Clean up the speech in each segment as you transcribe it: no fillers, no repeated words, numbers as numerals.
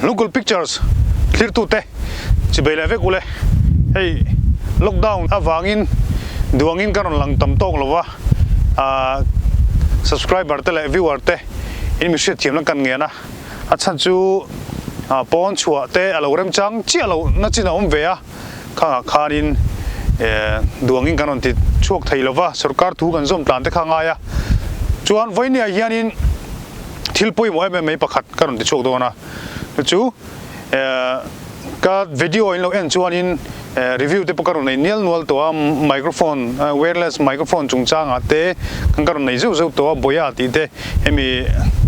Lungkulh Pictures thlirtute chibei leh vek ule. Hei lockdown avangin duangin ka rawn lang tam tawk lova, subscriber te leh viewer te in mi hriatthiamna kan ngen a, a chhan chu pawn chhuah te a lo remchang chiah lo na chin a awm ve a, khangah khanin duangin kan rawn ti chhuak thei lova, sorkar thu kan zawm tlan te kha a ngai a, chuan vawinia hianin. Thil pawimawh em em mai pakhat ka rawn ti chhuak dawn a, chu chu ka video in lo en chuanin review te pawh ka rawn nei nial nual tawh a, microphone wireless microphone chungchangah te kan ka rawn nei zeuh zeuh tawh a, Boya tih te hemi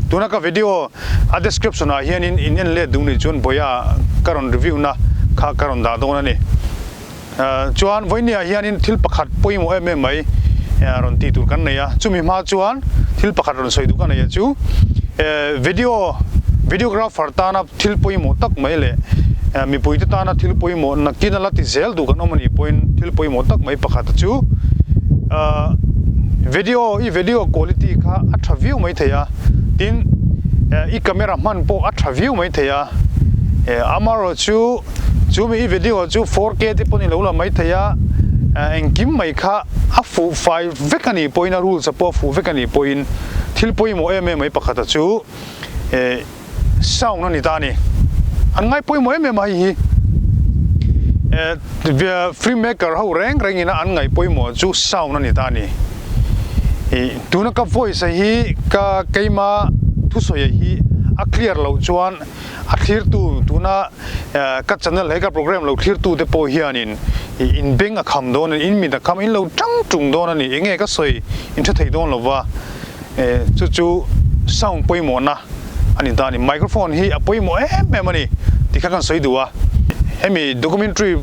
tuna ka video a description ah hianin in en let duh nih chuan Boya ka rawn review na kha ka rawn dah dawn a ni. Chuan vawinia hianin thil pakhat pawimawh em em mai rawn tih tur kan nei a, chumi hma chuan thil pakhat rawn sawi duh ka nei a chu video videographer tana thil pawimawh tak mai leh mipuite tana thil pawimawh nakin a la ti zel duh kan awm a nih pawhin thil pawimawh tak mai pakhat chu video i video quality kha a tha viau mai thei a, tin i camera hman pawh a tha viau mai thei a, amaherawhchu. Chu mi i video chu 4K te pawn i lo la mai thei a, engkim mai kha a fuh fai vek a nih pawhin a rules a pawh a fuh vek a nih pawhin thil pawimawh em em mai pakhata chu sound a ni ta a ni. An ngai pawimawh em em a hei hi film maker ho reng rengin a an ngaih pawimawh chu sound a ni ta a ni. Tuna ka voice a hi ka keima thusawi a hi a clear loh chuan A thlirtu tuna ka channel he ka program lo thlirtu te pawh hianin in beng a kham dawn a ni, in mit a kham in lo tang tung dawn a ni, enge ka sawi in hre thei dawn lova chu chu sound pawimawhna a ni ta a ni, microphone hi a pawimawh em em a ni tih kha kan sawi duh a, hemi documentary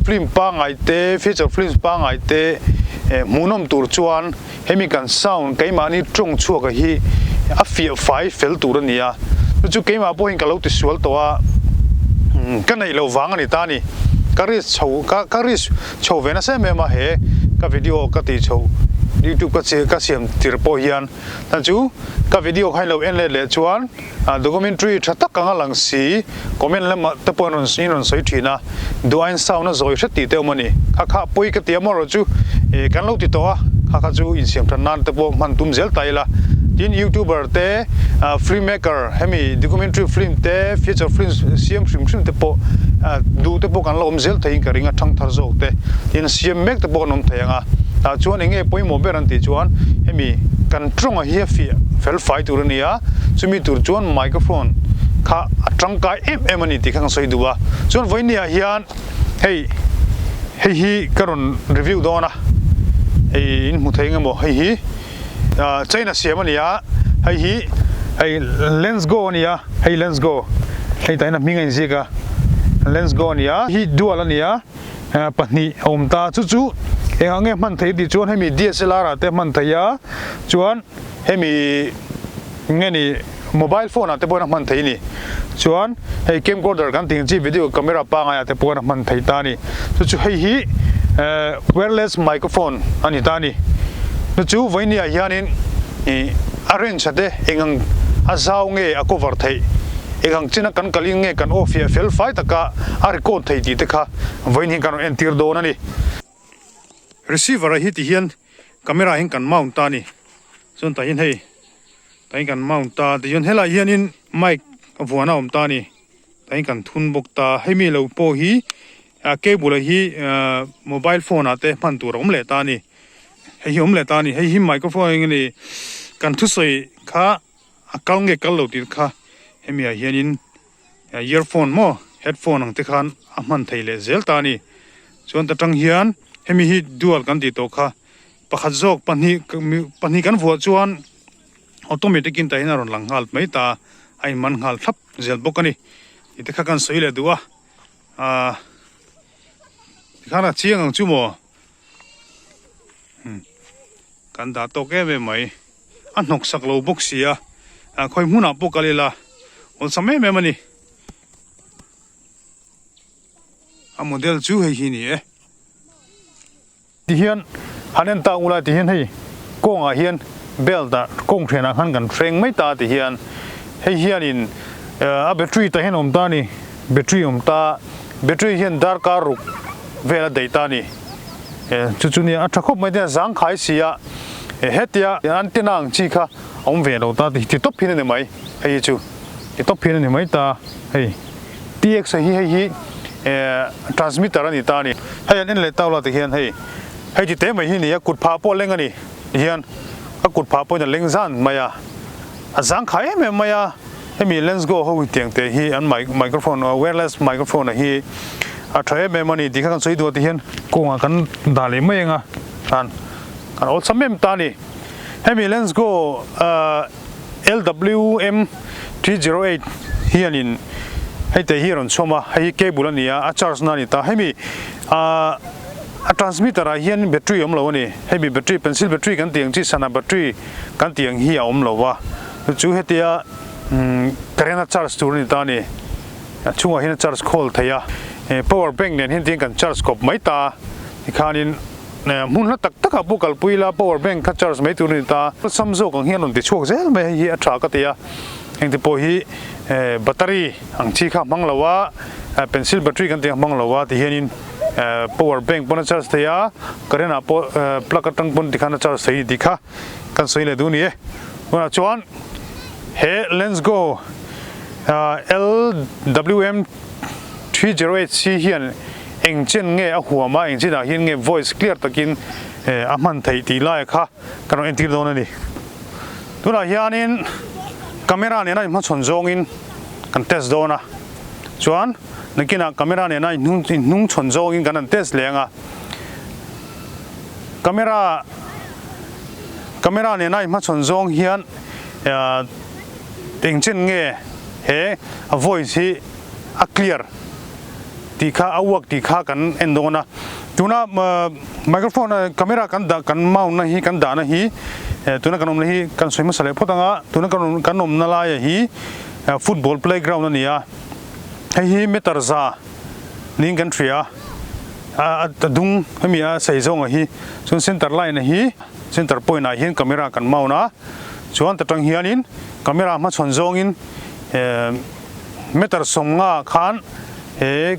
film pangngai te feature films pangngai te hmuhnawm tur chuan Hemi kan sound keimahni tawng chhuaka hi a fiah fai fel tur a ni a, chu chu keimah pawhin ka lo ti sual tawh a, ka neih loh vang a ni ta a ni. Ka risk chho ka ka risk chho ve nasa em em a he ka video ka tih chho youtube ka ka siam tir pawh hian tan chu ka video kha in lo en let leh chuan Documentary tha tak anga lang si, comment lamah te pawh in rawn sawi thin a, duh aiin sound a zawi hret tih te awm a ni. Kha kha pawi ka ti a maw chu kan lo ti tawh a, kha kha chu insiam that nan te pawh hman tum zel ta ila. Tin YouTuber te, film maker hemi documentary film te, feature film siam hrim hrim te pawh duh te pawh kan la awm zel theiin ka ring a, thangthar zawk te tin siam mek te pawh kan awm thei ang a. Tah chuan eng nge pawimawh ber an tih chuan hemi kan tawnga hi a fiah fel fai tur a ni a. Chumi tur chuan microphone kha a tangkai em em a ni tih kha ka sawi duh a. Chuan vawinia hian hei hei hi ka rawn review dawn a, hei in hmu thei eng emaw hei hi China siam a ni a, hei hi hei lens go a ni a, hei lens go hei tah hian a hming a inziak a, lens go a ni a, hi dual a ni a, pahnih a awm ta chu chu engah nge hman theih tih chuan hemi DSLR ah te hman theih a, chuan hemi nge ni mobile phone ah te pawhin a hman theih a ni chuan hei camcorder kan tih ang chi video camera pangai ah te pawhin a hman theih ta a ni chu chu hei hi wireless microphone a ni ta a ni chu chu vawinia hianin ih a range a te eng ang a zau nge a cover theih eng ang china kan kalin nge kan aw fiah fel fai taka a record thei tih te kha vawiin hian kan rawn entir dawn a ni. Receiver ah hi ti hian camera hian kan mount ta a ni chuan tah hian hei tah hian kan mount ta tichuan helaiah hianin mic a vuan a awm ta a ni tah hian kan thun bawk ta hei mi lo pawh hi a cable ah hi ahh mobile phone ah te hman tur a awm leh ta a ni hei hi a awm leh ta a ni hei hi microphone eng nge ni kan thusawi kha a kal nge kal lo tih kha hemi ah hianin. Earphone maw headphone ang te khan a hman thei leh zel ta a ni. Chuan ta tang hian hemi hi dual kan tih tawh kha pakhat zawk pahnih pahnih kan vuah chuan automatic in tah hian a rawn lang nghal mai ta a in man nghal thlap zel bawk a ni. Tih te kha kan sawi leh duh a ahh tikhan a chiang ang chu maw kan dah tawk em em mai. A hnawk sak lo bawk si a, khawi hmunah pawh kal ila awlsam em em a ni. A model chu hei hi ni e. Tihian han en tak ula tihian hei kawngah hian belt ah kawng hrenah khan kan hreng mai ta tihian hei hianin. A battery tah hian a awm ta a ni, battery a awm ta, battery hian darkar ruk vel a daih ta a ni. Chu chu nia a tha khawp mai te a zangkhai si a, hetia antenna ang chi kha a awm ve lo ta ti tawp hian a ni mai hei hi chu ti tawp hian a ni mai ta hei TX hi hei hi transmitter a ni ta a ni. Hei an en leh tau la ti hian hei hei ti te mai hi a ni a kut phah pawh a leng a ni ti hian a kut phah pawhin a leng zan mai a. A zangkhai em em mai a, hemi Lens Go ho tiang te hi an microphone wireless microphone a hi a tha em em a ni tih kha kan sawi duh a ti hian kawngah kan dah leh mai ang a, khan kan awlsam em ta a ni. Hemi Lens Go LWM 308 hianin hei te hi a rawn chhawm a, hei hi cable a ni a, a charge na a ni ta. Hemi a transmitter ah hian battery a awm lo a ni, hemi battery pencil battery kan tih ang chi sana battery Kan tih ang hi a awm lo va, chu hetia current a charge tur a ni ta a ni. A chhungah hian a charge khawl thei a, power bank nen hian tiang kan charge kawp mai ta tikhanin hmun hla tak takah pawh kalpui ila power bank kha charge mai tur a ni ta. Awlsam zawk ang hian rawn ti chhuak zel mai hei hi a tha ka ti a, engti pawh hi battery ang chi kha hmang lo a, pencil battery kan tih ang hmang lo a ti hianin power bank pawn a charge thei a, current ah pawh plug atang pawn tikhan a charge thei a ni tih kha. Kan sawi leh duh ni e. Tunah chuan he Lens Go LWM 308C hian eng chen nge a huam a, eng chinah hian nge voice clear takin a hman theih tih lai kha kan rawn entir dawn a ni. Tunah hianin camera nena inhmachhawn zawngin kan test dawn a, chuan nakinah camera nena inhnungchhawn zawngin kan han test leh ang a. Camera Camera nena i hmachhawn zawng hian eng chen nge he a voice hi a clear tih kha a uak tih kha kan en dawn a. Tuna microphone camera kan dah kan mount na hi kan dahna hi tuna kan awmna hi kan sawi hmasa leh phawt ang a, tuna kan kan awmna laia hi football playground a ni a, hei hi meter za niin kan hria. A dung hemi a sei zawnga hi chuan center line a hi center point ah hian camera kan mount a chuan ta tang hianin camera hmachhawn zawngin meter sawmnga khan he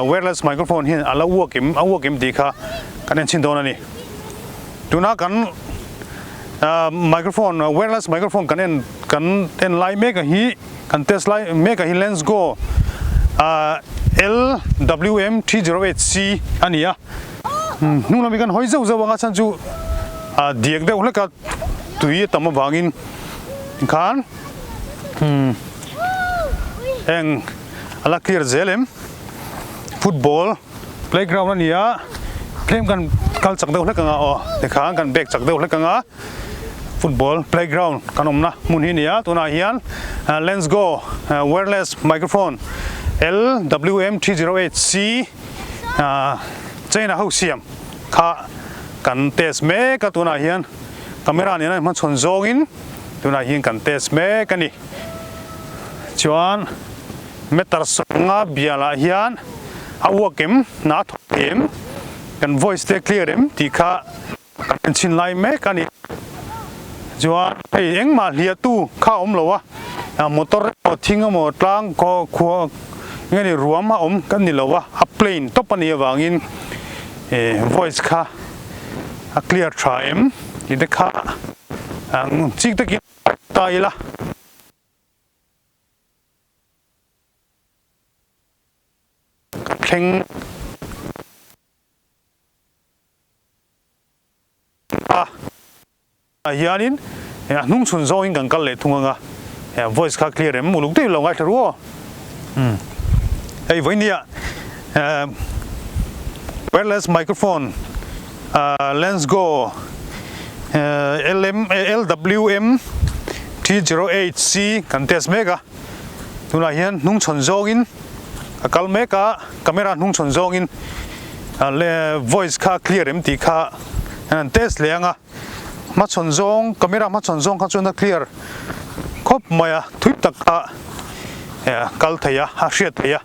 wireless microphone hian a lo uak em a uak em tih kha kan en chhin dawn a ni tuna kan microphone wireless microphone kan en kan en lai mek a hi. Kan test lai mek ah hi Lens Go LWM 308C a ni a, hnung lam hi kan hawi zauh zauh ang a chhan chu diak deuh hlek a tui a tam avangin khan heng a la clear zel em football playground a ni a tlem kan kal chak deuh hlek ang a aw tikhan kan bag chak deuh hlek ang a. Football playground kan awmna hmun hi a ni a, tunah hian Lens Go wireless microphone LWM 308C China ho siam kha kan test mek a, tunah hian camera nena hmachhawn zawngin tunah hian kan test mek a ni. Chuan meter sawmnga bialah hian a uak em, hna a thawk em, kan voice te a clear em tih kha Kan chhin lai mek a ni. Chuan hei engmah hliahtu kha a awm lo a, motor emaw thing emaw tlang khua nge ni ruam a awm kan ni lo a, a plain tawp a nih avangin voice kha a clear tha em tih te kha chik takin ta ila. Thleng. A ah hianin a hnung chhun zawngin kan kal leh thung ang a, voice kha clear em uluk deuh lo ngaithla ru aw. Hei vawinia wireless microphone lens go LM LWM 308C kan test mek a, tunah hian hnung chhawn zawngin a kal mek a, camera hnung chhawn zawngin voice kha clear em tih kha an test leh ang a, hmachhawn zawng camera hmachhawn zawng kha chuan a clear khawp mai a, thui tak kha kal thei a, a hriat theih a,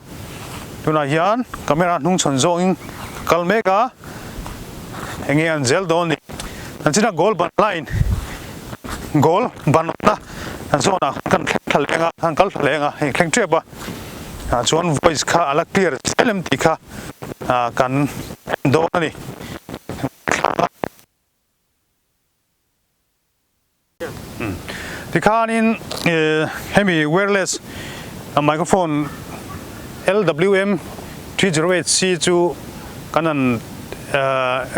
tunah hian camera hnung chhawn zawngin kal mek a, enge an zel dawn ni, an china goal ban line goal ban awmna. Zawnah khan kan thleng thla leng a, kan kal thla leng a, hei thleng tep a, ah chuan voice kha a la clear zel em tih kha ah kan en dawn a ni. Tikhanin hemi wireless microphone LWM 308C chu kan han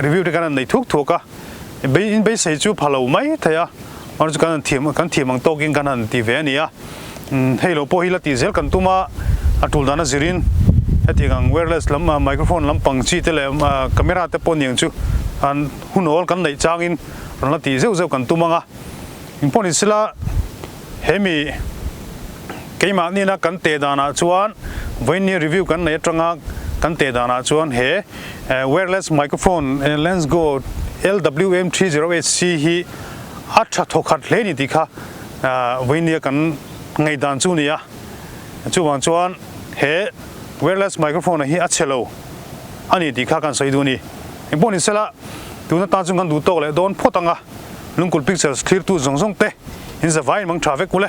review te kan han nei thuk thuk a, in beisei chu pha lo mai thei a, mahse chu kan han thiam kan thiam ang tawkin kan han ti ve a ni a, hei lo pawh hi la tih zel kan tum a, a tul dan a zirin hetiang ang wireless lam microphone lampang chi te leh camera te pawh niang chu an hun awl kan neih changin rawn la tih zeuh zeuh kan tum ang a, engpawh ni sela hemi keimah nina kan teh danah chuan vawiin review kan neih atanga kan teh danah chuan he wireless microphone Lensgo LWM308C hi a tha thawkhat hle ni tih kha vawiin kan ngaihdan chu a ni a, chuvang chuan he wireless microphone hi a chhe lo a ni tih kha kan sawi duh a ni. Engpawh ni sela, tuna tan chuan kan duh tawk leh dawn phawt ang a, Lungkulh Pictures thlirtu zawng zawng te in zavaiin mang tha vek u le.